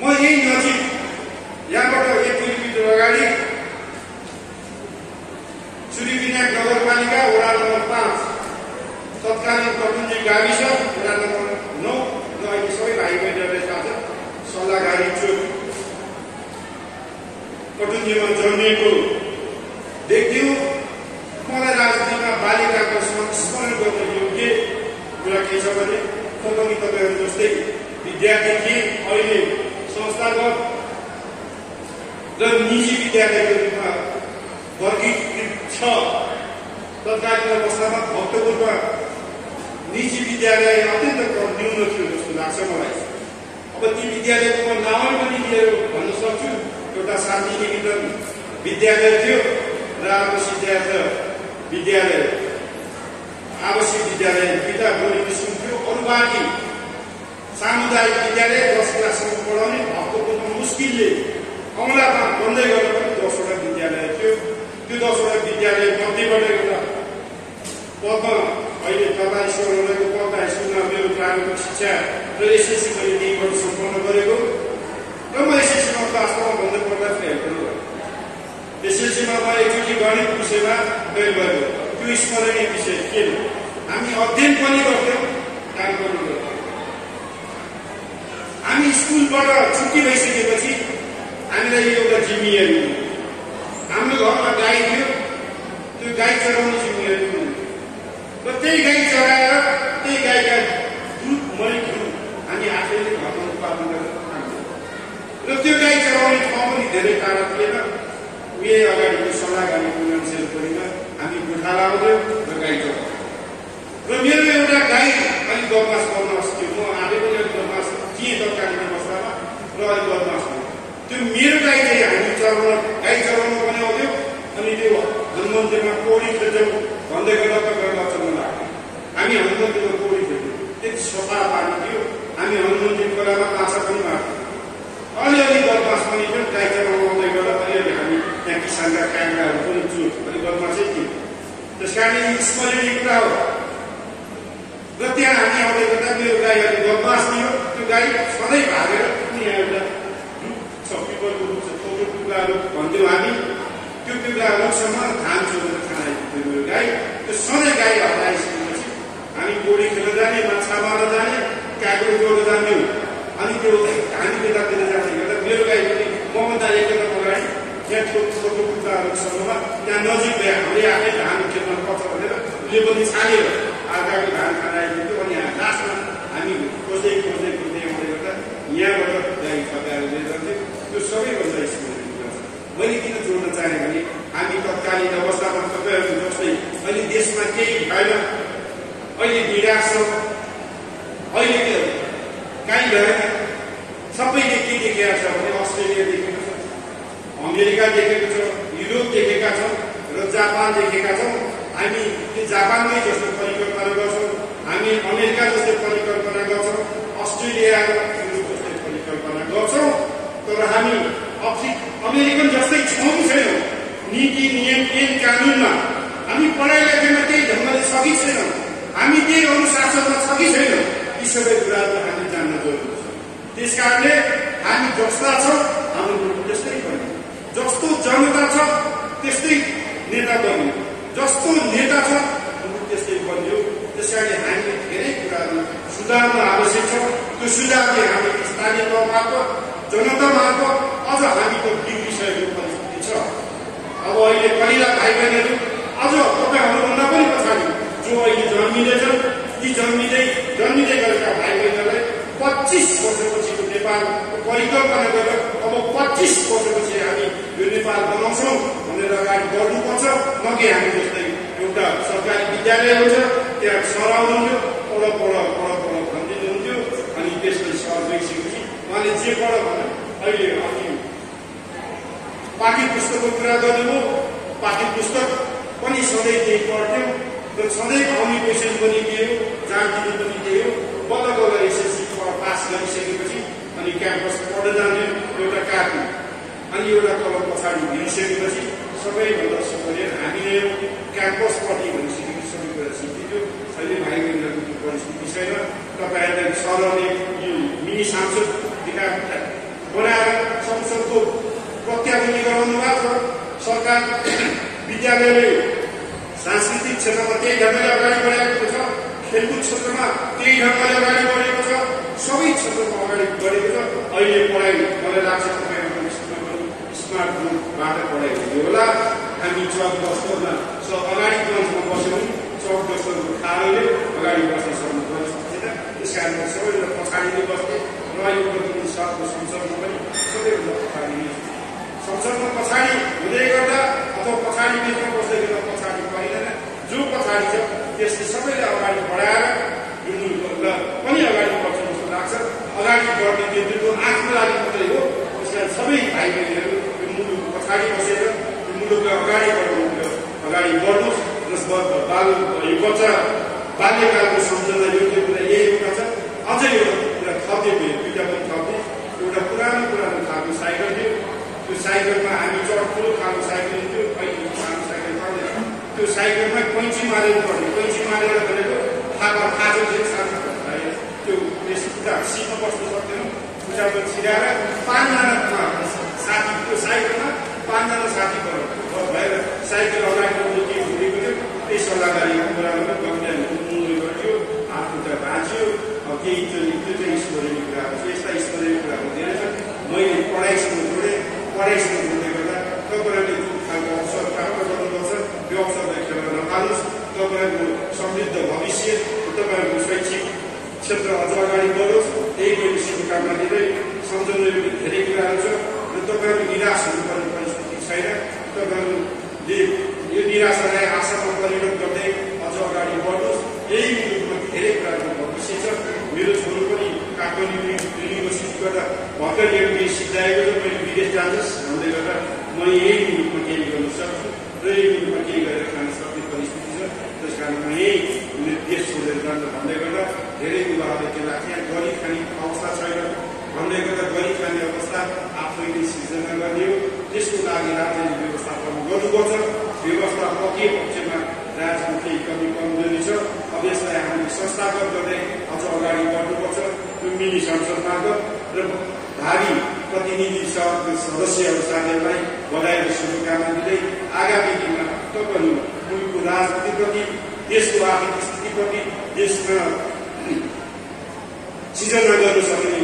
म यही नजिक यहाँबाट 1 किलोमिटर अगाडि चुरीविनायक नगरपालिका वडा नम्बर 5 तत्कालीन कटुन्जी गाविस वडा नम्बर 9 र अहिले सबै भाइ बहिनीहरूलाई थाहा छ सल्लाहगारी चोक कटुन्जीमा जन्मिएको देख्थ्यौँ। मलाई राजनीतिमा बालिकाको स्मरण गर्ने योग्य कुरा के छ भने पनि तपाईँहरू जस्तै विद्यार्थी थिए, अहिले संस्थागत र निजी विद्यालयको रूपमा वर्गीकृत छ। तत्कालीन अवस्थामा भक्तपुरमा निजी विद्यालय अत्यन्त न्यून थियो जस्तो लाग्छ मलाई। अब ती विद्यालयको म नाम पनि लिएर भन्न सक्छु। एउटा शान्तिनिकेतन विद्यालय थियो र आवासीय विद्यालय पिता गोरी विष्णु थियो। अरू बाँकी सामुदायिक विद्यालय 10 क्लाससम्म पढाउने भक्तपुरमा मुस्किलले कमलामा बन्दै गर्दा पनि 10वटा विद्यालय थियो। त्यो 10वटा विद्यालय मध्येबाट एउटा पदमा अहिले सरकारी स्कुलहरूको पद स्कुलमा मेरो प्रारम्भिक शिक्षा र एसएससी मैले 3 वर्ष सम्पन्न गरेको र म एसएससीमा वास्तवमा भन्दै पर्दा फेल पनि भयो। एसएससीमा म एकचोटि गणित विषयमा फेल भएको। त्यो स्मरणीय विषय के हो? हामी अध्ययन पनि गर्थ्यौँ, काम पनि गर्थ्यौँ। हामी स्कुलबाट छुट्टी भइसकेपछि हामीलाई एउटा जिम्मेवारी थियो। हाम्रो घरमा गाई थियो, त्यो गाई चराउने जिम्मेवारी थियो र त्यही गाई चराएर त्यही गाईका दुध मही घिउ हामी आफैले घरमा उत्पादन गरेर खान्थ्यौँ। र त्यो गाई चराउने ठाउँ पनि धेरै टाढा थिएन। उही अगाडिको सल्लाहगारी मान्छेहरूमा हामी गोठाला आउँथ्यौँ र गाई चराउँथ्यौँ। र मेरो एउटा गाई अलिक बदमास थियो। म आफै पनि अलिक बदमास थिएँ तत्कालीन अवस्थामा र अलिक बदमास थियो। त्यो मेरो गाई चाहिँ हामी गाई चराउनु पनि आउँथ्यो। अनि त्यो हनुमन्दिरमा पौडी खेल्थ्यौँ भन्दै गर्दा तपाईँहरू अचम्म लाग्थ्यो। हामी हनुमन्दिरमा पौडी खेल्थ्यौँ, त्यति सफा पानी थियो। हामी हनुमन्दिर खोलामा माछा पनि मार्थ्यौँ। अलिअलि बदमास पनि थियो। गाई चराउनु आउँदै गर्दा अलिअलि हामी त्यहाँ किसानका कामगाहरू पनि चुट अलिक बदमासै थियो। त्यस कारण स्मरणीय कुरा हो। र त्यहाँ हामी आउँदै गर्दा मेरो गाई अलिक बदमास थियो। त्यो गाई सधैँ भागेर यहाँ एउटा पिपलको रुख छ, छोटो टुक्राहरू भन्थ्यौँ हामी। त्यो टुक्राहरूसम्म धान चोरेर खानाइदिन्थ्यो मेरो गाई। त्यो सधैँ गाई हटाइसकेपछि हामी पौडी खेल्न जाने, माछा मार्न जाने, काँक्रो जोड्न जान्थ्यौँ। अनि त्यो हामी त्यतातिर जाँदै गर्दा मेरो गाई पनि मभन्दा एक कदम अगाडि त्यहाँ छोटो टुक्राहरूसम्ममा त्यहाँ नजिक भए हामीले आफै धान खेल्न पर्छ भनेर उसले पनि छानेर अर्काको धान खानाइदिन्थ्यो। अनि लास्टमा हामी खोज्दै आउँदै गर्दा यहाँबाट गाई फकाएर लिएर जान्थ्यौँ। त्यो सबैभन्दा स्मरणीय कुरा छ। मैले किन जोड्न चाहेँ भने हामी तत्कालीन अवस्थामा तपाईँहरू जस्तै अहिले देशमा केही भएन, अहिले निराश छ, अहिले काहीँ भएन। सबैले के देखेका छ भने अस्ट्रेलिया देखेको छ, अमेरिका देखेको छ, युरोप देखेका छौँ र जापान देखेका छौँ। हामी त्यो जापानमै जस्तो परिकल्पना गर्छौँ, हामी अमेरिका जस्तै परिकल्पना गर्छौँ, अस्ट्रेलिया र युरोप जस्तै परिकल्पना गर्छौँ। तर हामी अमेरिकन जस्तै छौँ कि छैनौँ? नीति नियम ऐन कानुनमा हामी पढाइ लेखाइमा त्यही ढङ्गले सकि छैनौँ? हामी त्यही अनुशासनमा छ कि छैनौँ? यी सबै कुराहरू हामी जान्न जरुरी छ। त्यस कारणले हामी जस्ता छौँ हाम्रो मुलुक त्यस्तै बन्यो। जस्तो जनता छ त्यस्तै नेता बन्यो, जस्तो नेता छ मुलुक त्यस्तै बन्यो। त्यस कारणले हामीले धेरै कुराहरू सुधार्न आवश्यक छ। त्यो सुधारले हामी स्थानीय तह मार्फत, जनता मार्फत अझ हामीको बिग्रिसकेको परिस्थिति छ। अब अहिले पहिला भाइ बहिनीहरू अझ तपाईँहरूभन्दा पनि पछाडि जो अहिले जन्मिँदैछन्, ती जन्मिँदै गरेका भाइ बहिनीहरूलाई 25 वर्षपछिको नेपालको परिकल्पना गरेर अब 25 वर्षपछि हामी यो नेपाल बनाउँछौँ भनेर अगाडि बढ्नुपर्छ। नकि हामी जस्तै एउटा सरकारी विद्यालय हुन्छ त्यहाँ सराउनुहुन्थ्यो, पढ भनिदिनुहुन्थ्यो। अनि त्यसपछि सर गइसकेपछि उहाँले जे पढ भने अहिले अनि पाठ्य पुस्तकको कुरा गर्नुभयो। पाठ्य पुस्तक पनि सधैँ त्यही पढ्थ्यौँ र सधैँ आउने क्वेसन पनि दियो, जानकारी पनि दियो। बल्ल एसएससी पास गरिसकेपछि अनि क्याम्पस पढ्न जान्थ्यौँ एउटा कापी अनि एउटा कलम पछाडि हिँडिसकेपछि सबैभन्दा सबैले हामीले क्याम्पसपट्टि भनिसकेपछि सबै कुरा सिकिन्थ्यो। अहिले भाइ बहिनीहरूको त्यो परिस्थिति छैन। तपाईँहरूलाई सरले यो मिनी सांसद बनाएर संसदको प्रत्याभूति गराउनु भएको छ। सरकार विद्यालयले सांस्कृतिक क्षेत्रमा त्यही ढङ्गले अगाडि बढाएको छ, खेलकुद क्षेत्रमा त्यही ढङ्गले अगाडि बढेको छ, सबै क्षेत्रमा अगाडि बढेको छ। अहिले पढाइ मलाई लाग्छ तपाईँहरूको स्कुलमा पनि स्मार्ट बोर्डबाट पढाइ हुने होला। हामी चौक दस्तरमा अगाडि बेन्चमा बस्यौँ, चौक दस्तरको खारोले अगाडि बस्न सक्नु सक्दैन। त्यस कारण सबैभन्दा पछाडि नै बस्ने र यो प्रतिनिधि सभाको संसदमा पनि सबैभन्दा पछाडि नै संसदमा पछाडि हुँदै गर्दा अथवा पछाडि बेचमा बस्दै गर्दा पछाडि परिँदैन। जो पछाडि छ त्यसले सबैले अगाडि बढाएर पनि अगाडि बढ्छ जस्तो लाग्छ। अगाडि बढ्ने त्यो आफ्नो लागि मात्रै हो। त्यसलाई सबै भाइ बहिनीहरू यो मुलुक पछाडि बसेर यो मुलुकलाई अगाडि बढाउनु अगाडि बढ्नुहोस्। यो बच्चा बाल्यकालको सम्झना योग्य कुरा यही एउटा छ। अझै एउटा थप्ने दुईवटा पनि थप्ने एउटा पुरानो खालको साइकल थियो। त्यो साइकलमा हामी ठुलो खालको साइकल थियो, अहिले सानो साइकल चढ्दैन। त्यो साइकलमा कैँची मारेर पढ्ने, कैँची मारेर भनेको खाएको सानो त्यो खुट्टा सिटमा बस्नु सक्दैनौँ। खुट्टामा छिराएर 5 जना साथी, त्यो साइकलमा 5 जना साथी भएर साइकल अगाडि के घुरेको थियो। त्यही सल्लाहदारीको कुरामा गम्भीर गर्थ्यो, हात खुट्टा भाँच्यो। केही त्यो चाहिँ स्मरणीय कुराहरू छ। यस्ता स्मरणीय कुराहरू धेरै छन्। मैले पढाइसँग जोडेँ, पढाइसँग जोड्दै गर्दा तपाईँहरूले जुन खालको अवसर प्राप्त गर्नुपर्छ त्यो अवसरलाई खेल्न नपाल्नुहोस्। तपाईँहरूको समृद्ध भविष्य, तपाईँहरूको शैक्षिक क्षेत्र अझ अगाडि बढोस्, यही मैले शुभकामना दिँदै सम्झौताले धेरै कुराहरू छ र तपाईँहरू निराश हुनुपर्ने परिस्थिति छैन। तपाईँहरूले यो निराशालाई आशामा परिणत गर्दै अझ अगाडि बढ्नुहोस्। यही मुलुकमा धेरै कुराको भविष्य छ। मेरो छोरो पनि काठमाडौँ युनिभर्सिटीबाट भर्खर एमबीए सिद्धाएको छ। मैले विदेश जानुहोस् भन्दै गर्दा म यही मुलुकमा केही गर्न सक्छु र यही मुलुकमा केही गरेर खान सक्ने परिस्थिति छ। त्यस कारण म यही देश छोडेर जान्छ भन्दै गर्दा धेरै युवाहरूले के लाग्छ, यहाँ गरिब खाने अवस्था छैन भन्दै गर्दा गरिब खाने अवस्था आफैले सिर्जना गर्ने हो। त्यसको लागि राजनीतिक व्यवस्थापन गर्नुपर्छ। व्यवस्था के पक्षमा राज्यको केही कमी कमजोरी छ, अब यसलाई हामीले संस्थागत गर्दै अझ अगाडि बढ्नुपर्छ। त्यो मिनी संसद मार्फत र भावी प्रतिनिधि सभाको सदस्यहरू साथीहरूलाई बधाई र शुभकामना दिँदै आगामी दिनमा तपाईँहरू मुलुकको राजनीतिप्रति, देशको आर्थिक स्थितिप्रति, देशमा सिर्जना गर्न सक्ने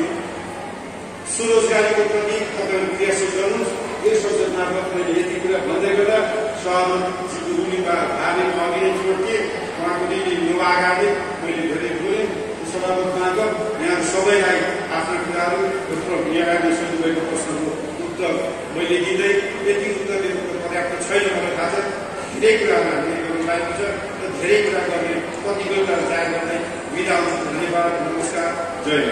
स्वरोजगारीको प्रति तपाईँहरू क्रियाशील गर्नुहोस्। यस संसद मार्फत मैले यति कुरा भन्दै गर्दा सभापतिजीको रुलिङमा भावी अघि नै जोड्थेँ। उहाँको यो आगाले मैले धेरै बोलेँ। सभापति मार्फत यहाँ सबैलाई आफ्ना कुराहरू यहाँले सोध्नुभएको प्रश्नको उत्तर मैले दिँदै यति उत्तर दिनु पर्याप्त छैन मलाई थाहा छ। धेरै कुरामा हामीले गर्नु लागेको छ र धेरै कुरा गर्ने प्रतिबद्धता जाहेर गर्दै बिदा हुन्छु। धन्यवाद, नमस्कार, जय।